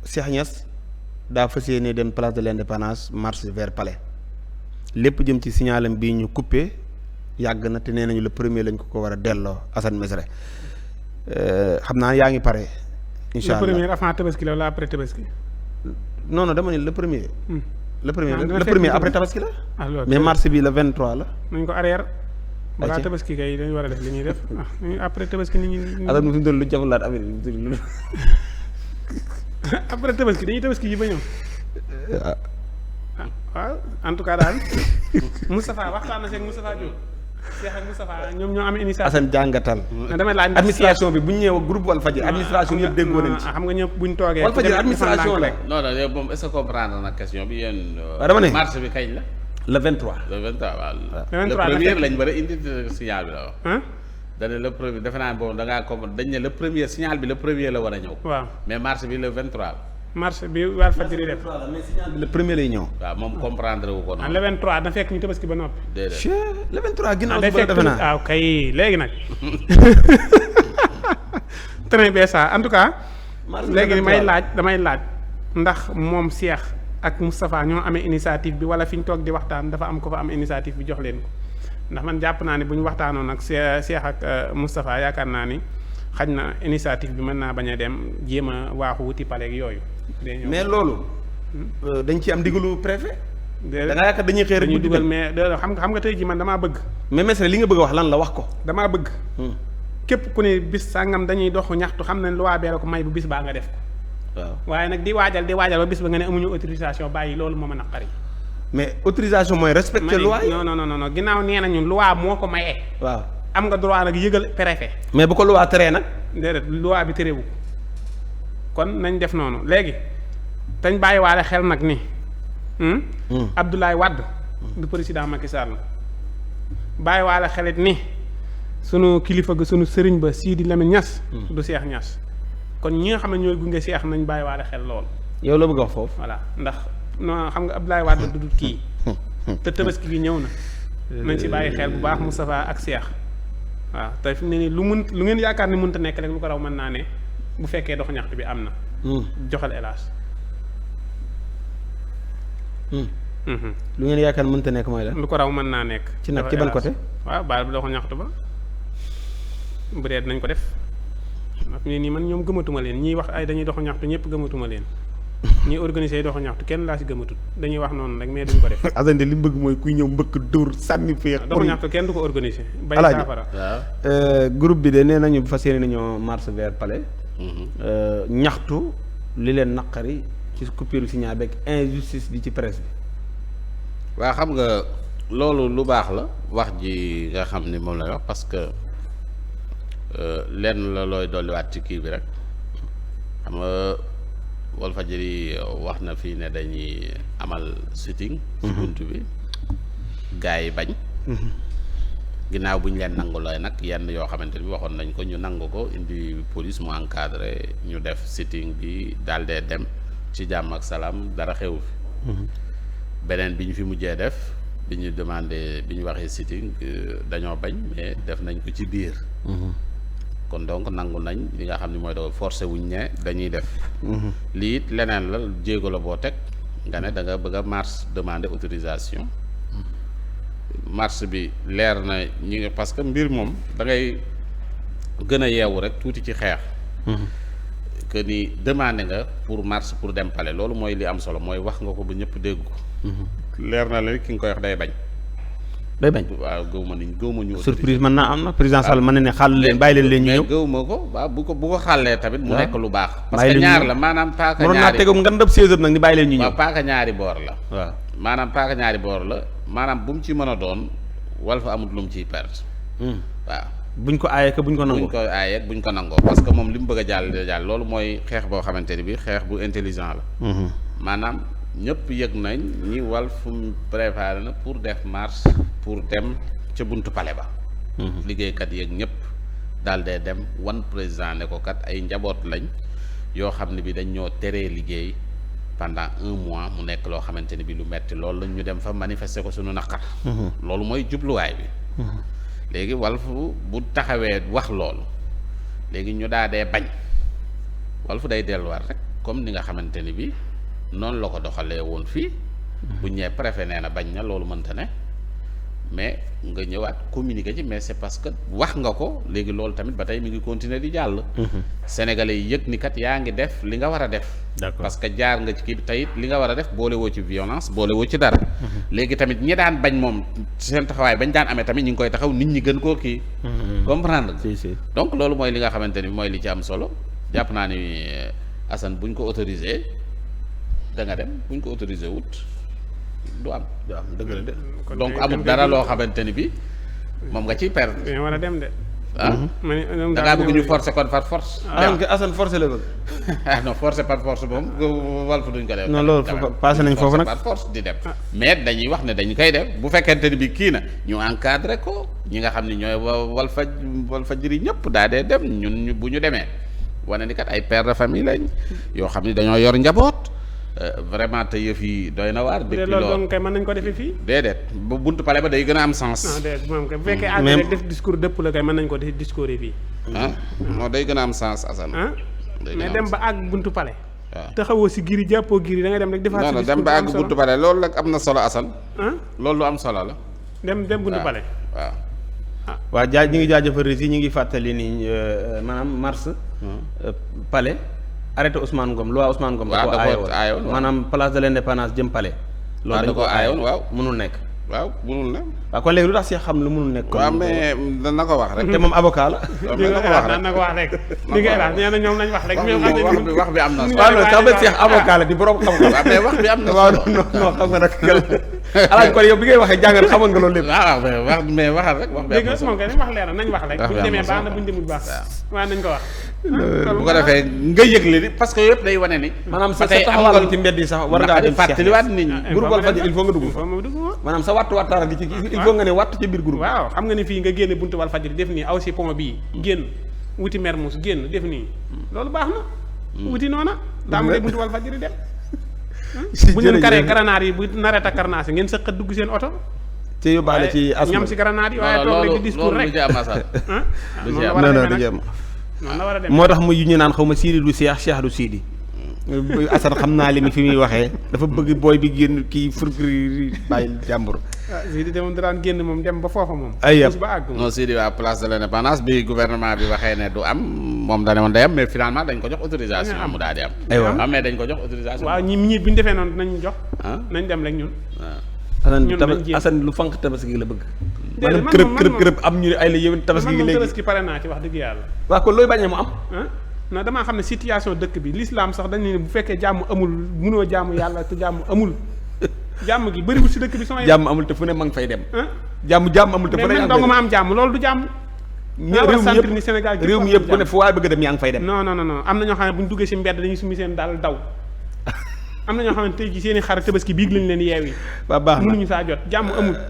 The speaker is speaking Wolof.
Cheikh Niass daa fas yéene dem place de l'Indépendance marche vers palais lépp jëm ci signalam bii ñu coupé yàgg na te nee nañu le premier lañ ko war a delloo Assane Mesre xam naa yaa ngi pare. incha allah le premier avant tabaski la wala après tabaski. non dama ne le premier. le premier après tabaski la. mais marche bi le 23 la. nañ ko arrière. balaa tabaski kay dañu war a def li ñuy def après tabaski nit ñi. Assane mu doon lu jafalaat affaire yi après tabaski dañuy tabaski yi ba ñëw. waaw en tout cas daal Moustapha waxtaan na seeg Moustapha Diop Cheikh ak Moustapha ñoom ñoo am initiative. Assane jàngatal. damay laaj administration bi bu ñu ñëwee groupe Walfadjri administration yëpp déggoo nañ ci. xam nga ñëpp buñ toogee. Walfadjri administration la. non yow moom est-ce que comprendre na question bi yéen. waaw dama ne marche bi kañ la. le 23. le 23 waaw. le 23 le premier lañ war a indi signal bi la wax. dañ ne le premier defe naa boobu da ngaa comprendre dañ ne le premier signal bi le premier la war a ñëw. waaw mais marche bi le 23 la. marche bi Walfadjri def. mais signal bi le premier lay ñëw. waaw moom comprendre wu ko noonu. le 23 da fekk ñu tabaski ba noppi. déedéet le 23 ginnaaw suba defe naa waaw kay léegi nag. très bien ça en tout cas. léegi damay laaj ndax moom Cheikh ak Moustapha ñoo amee initiative bi wala fi ñu toog di waxtaan dafa am ko fa am initiative bi jox leen ko ndax man jàpp naa ne bu ñu waxtaanoon ak Cheikh ak Moustapha yaakaar naa ni xaj na initiative bi mën naa bañ a dem jéem a waaxu wuti paleeg yooyu. mais loolu. dañ ci am digalu préfet. da nga yaakaar dañuy xëy rek dañuy dugal mais xam nga tey ji man damaa bëgg. mais Mesre li nga bëgg a wax lan la wax ko. damaa bëgg. képp ku ne bis sàngam dañuy dox ñaxtu xam ne loi bee la ko may bu bis baa nga def ko. waaw waaye nag di waajal ba bis ba nga ne amuñu autorisation bàyyi loolu moo ma naqari. mais autorisation mooy respecter loi yi. non ginnaaw nee nañu loi moo ko mayee. waaw am nga droit nag yëgal préfet. mais bu ko loi teree nag. déedéet loi bi terewu kon nañ def noonu léegi dañ bàyyiwaale xel nag ni. Abdoulaye Wade. du président Macky Sall. bàyyiwaale xelit ni sunu kilifa ga sunu sëriñ ba Sidi Lamine Niass. du Cheikh Niass. kon ñi nga xam ne ñooy gunge Cheikh nañ bàyyiwaale xel lool. yow la bëgg a wax foofu. voilà ndax non xam nga Abdoulaye Wade du kii te tabaski gi ñëw na. nañ ci bàyyi xel bu baax Moustapha ak Cheikh. waaw te fi mu ne nii lu ngeen yaakaar ne mënta nekk rek lu ko raw mën naa ne bu fekkee dox ñaxtu bi am na. joxal hélas. lu ngeen yaakaar ne mënta nekk mooy la. lu ko raw mën naa nekk. ci nag ci ban côté. waaw baal bi dox ñaxtu ba bu dee dinañ ko def. fi ne nii man ñoom gëmatuma leen ñiy wax ay dañuy dox ñaxtu ñëpp gëmatuma leen. ñi organisé dox ñaxtu kenn laa si gëmatut dañuy wax noonu rek mais duñ ko def. Assane li mu bëgg mooy kuy ñëw mbëkk dóor sànni fee. dox ñaxtu kenn du ko organisé. bay saafara groupe bi de nee nañu fas yéene nañoo marche vers palais. ñaxtu li leen naqari ci coupure signal beeg injustice bi ci presse bi. waaw xam nga loolu lu baax la wax ji nga xam ni moom lay wax parce que lenn la looy dolliwaat ci kii bi rek xam nga. Walfadjri wax na fii ne dañuy amal sitting ci bunt bi gars yi bañ ginnaaw bu ñu leen nangu looy nag yenn yoo xamante ni waxoon nañ ko ñu nangu ko indi police mu encadré ñu def sitting bi daal dee dem ci jàmm ak salaam dara xew fi beneen bi ñu fi mujjee def bi ñu demandé bi ñu waxee sitting dañoo bañ mais def nañ ko ci biir kon donc nangu nañ li nga xam ne mooy doon forcé wuñ ne dañuy def. lii it leneen la jéego la boo teg nga ne da nga bëgg a marche demander autorisation. marche bi leer na ñi nga parce que mbir moom da ngay gën a yeewu rek tuuti ci xeex. que ni demandé nga pour marche pour dem palais loolu mooy li am solo mooy wax nga ko ba ñëpp dégg ko. leer na la ki nga koy wax day bañ. day bañ waaw gëwuma ñu surprise mën naa am na président Sall mën na ne xàll leen bàyyi leen ñu ñëw mais gëwuma ko waaw bu ko xàllee tamit mu nekk lu baax parce que ñaar la maanaam paaka ñaari mënoon naa tegum nga ndab 16 heures nag ni bàyyi leen ñu ñëw waaw paaka ñaari boor la waaw maanaam paaka ñaari boor la maanaam bu mu ci mën a doon Walf amut lu mu ciy perte waaw buñ ko aayee que buñ ko nangoo buñ ko nangoo parce que moom li mu bëgg a jàll loolu mooy xeex boo xamante ni bi xeex bu intelligent la maanaam ñëpp yëg nañ ñi Walf préparé na pour def marche pour dem ca buntu palais ba liggéeykat yeeg ñëpp daal dee dem wan président ne ko kat ay njaboot lañ yoo xam ne bi dañ ñoo teree liggéey pendant 1 mois mu nekk loo xamante ni bi lu metti loolu lañ ñu dem fa manifester ko suñu naqar loolu mooy jubluwaay bi léegi Walf bu taxawee wax loolu léegi ñu daa dee bañ Walf day delluwaat rek comme ni nga xamante ni bi noonu la ko doxalee woon fii. bu ñëwee préfet nee na bañ na loolu mënta ne mais nga ñëwaat communiquer ci mais c'est parce que wax nga ko léegi loolu tamit ba tey mi ngi continuer di jàll. Sénégalais yi yëg ni kat yaa ngi def li nga war a def. d'accord parce que jaar nga ci kii bi tey li nga war a def boole woo ci violence boole woo ci dara. léegi tamit ñi daan bañ moom seen taxawaay bañ daan amee tamit ñu ngi koy taxaw nit ñi gën koo kii. comprendre nga. si. donc loolu mooy li nga xamante ni mooy li ci am solo jàpp naa ni Assane buñ ko autorisé da nga dem buñ ko autorisé wut du am. dëgg la de. donc amul dara loo xamante ni bi moom nga ciy perdre. dañoo war a dem de. ah da ngaa bëgg ñu forcer kon par force. Assane forcé la bëgg. ah non forcer par force moom Walf duñ ko def. non loolu passé nañ foofu nag par force di dem. mais dañuy wax ne dañu koy def bu fekkente ni bi kii na ñu encadré ko ñi nga xam ni ñooy Walfadjri ñëpp daa dee dem ñun bu ñu demee wane ni kat ay père de famille lañ yoo xam ni dañoo yor njaboot. vraiment te yëf yi doy na waar. depuis loolu doon kay mën nañ ko defee fii. déedéet bu buntu pale ba day gën a am sens. non déedéet moom kay bu fekkee àgg rek def discours dëpp la kay mën nañ ko def discours yi fii. non day gën a am sens Assane. mais dem ba àgg buntu pale. waaw taxawoo si giri jàppoo giri da ngay dem rek. defaat si discours dem ba àgg buntu pale loolu nag am na solo Assane. loolu lu am solo la. dem buntu pale. waaw. waaw ñu ngi jaajëfal rési ñu ngi fàttali ni maanaam mars. palais. arrêté Ousmane Ngom loi Ousmane Ngom. waaw da ko aayoon maanaam place de l'indépendance jëm palais. loolu dañ ko aayoon waaw mënul nekk. waaw mënul ne. waaw kon léegi lu tax si xam lu mënul nekk. waaw mais dana ko wax rek. te moom avocat la. na ko wax rek. li ngay wax nee na ñoom lañ wax rek. wax bi am na solo. waaw loolu sax ba Cheikh avocat la di borom xam-xam. waaw mais wax bi am na solo. waaw non xam nga nag alaaj kon yow bi ngay waxee jàngal xamoon nga loolu lépp. waaw mais waxal rek wax bi am na solo. moom kay nañ wax leeral nañ wax rek. buñ demee baax na buñ demul baax. waaw nañ ko wax. bu ko defee nga yëgle ni parce que yëpp day wane ni. maanaam sa taxawal ci mbedd yi sax war ngaa dem fàttaliwaat nit ñi. groupe Walfadjri il faut nga dugg maanaam sa wattu wattaara gi ci il faut nga ne wattu ci biir groupe. waaw xam nga ni fii nga génne buntu Walfadjri def nii aw si pont bii génn wuti Mermoz génn def nii loolu baax na. wuti noona daa am buntu Walfadjri dem. bu ñu karee karanaar yi bu naree takkarnaase ngeen sëqat dugg seen oto. te yóbbaale ci asma ñam si karanaar yi waaye toog rek di discours rek. non du jëm noonu la war a dem moo tax muy ñu naan xaw ma Sidi du Cheikh Cheikh du Sidi. Assane xam naa li mi fi muy waxee dafa bëgg booy bi génn kii furkri bàyyi jàmbur. Sidi de moom daan génn moom dem ba foofa moom. ay yëpp ba àgg non Sidi waa place de l'indépendance bi gouvernement bi waxee ne du am moom da ne woon day am mais finalement dañ ko jox autorisation. mu daal di am. aywa mais dañ ko jox autorisation. waaw ñi bu ñu defee noonu nañ jox. nañ dem rek ñun. Assane lu fanq tabaski la bëgg. maanaam kërëb am ñu ne ay la yéwén tabaski gi léegi tabaski pare naa ci wax dëgg yàlla. waaw kon looy bañee mu am. non damaa xam ne situation dëkk bi l'islam sax dañu ne bu fekkee jàmm amul mënoo jàmm yàlla te jàmm amul jàmm gi bëriwul si dëkk bi sama jàmm amul te fu ne ma ngi fay dem. jàmm amul te fu ne mais man dong ma am jàmm loolu du jàmm. réew mi Sénégal réew mi yëpp ku ne fu waay bëgg dem yaa ngi fay dem. non am na ñoo xam ne bu ñu duggee si mbedd dañuy summi seen daal daw am na ñoo xam ne tey jii seen i xar tabaski biig lañ leen yeewi. ba baax na mënuñu saa jot jàmm amul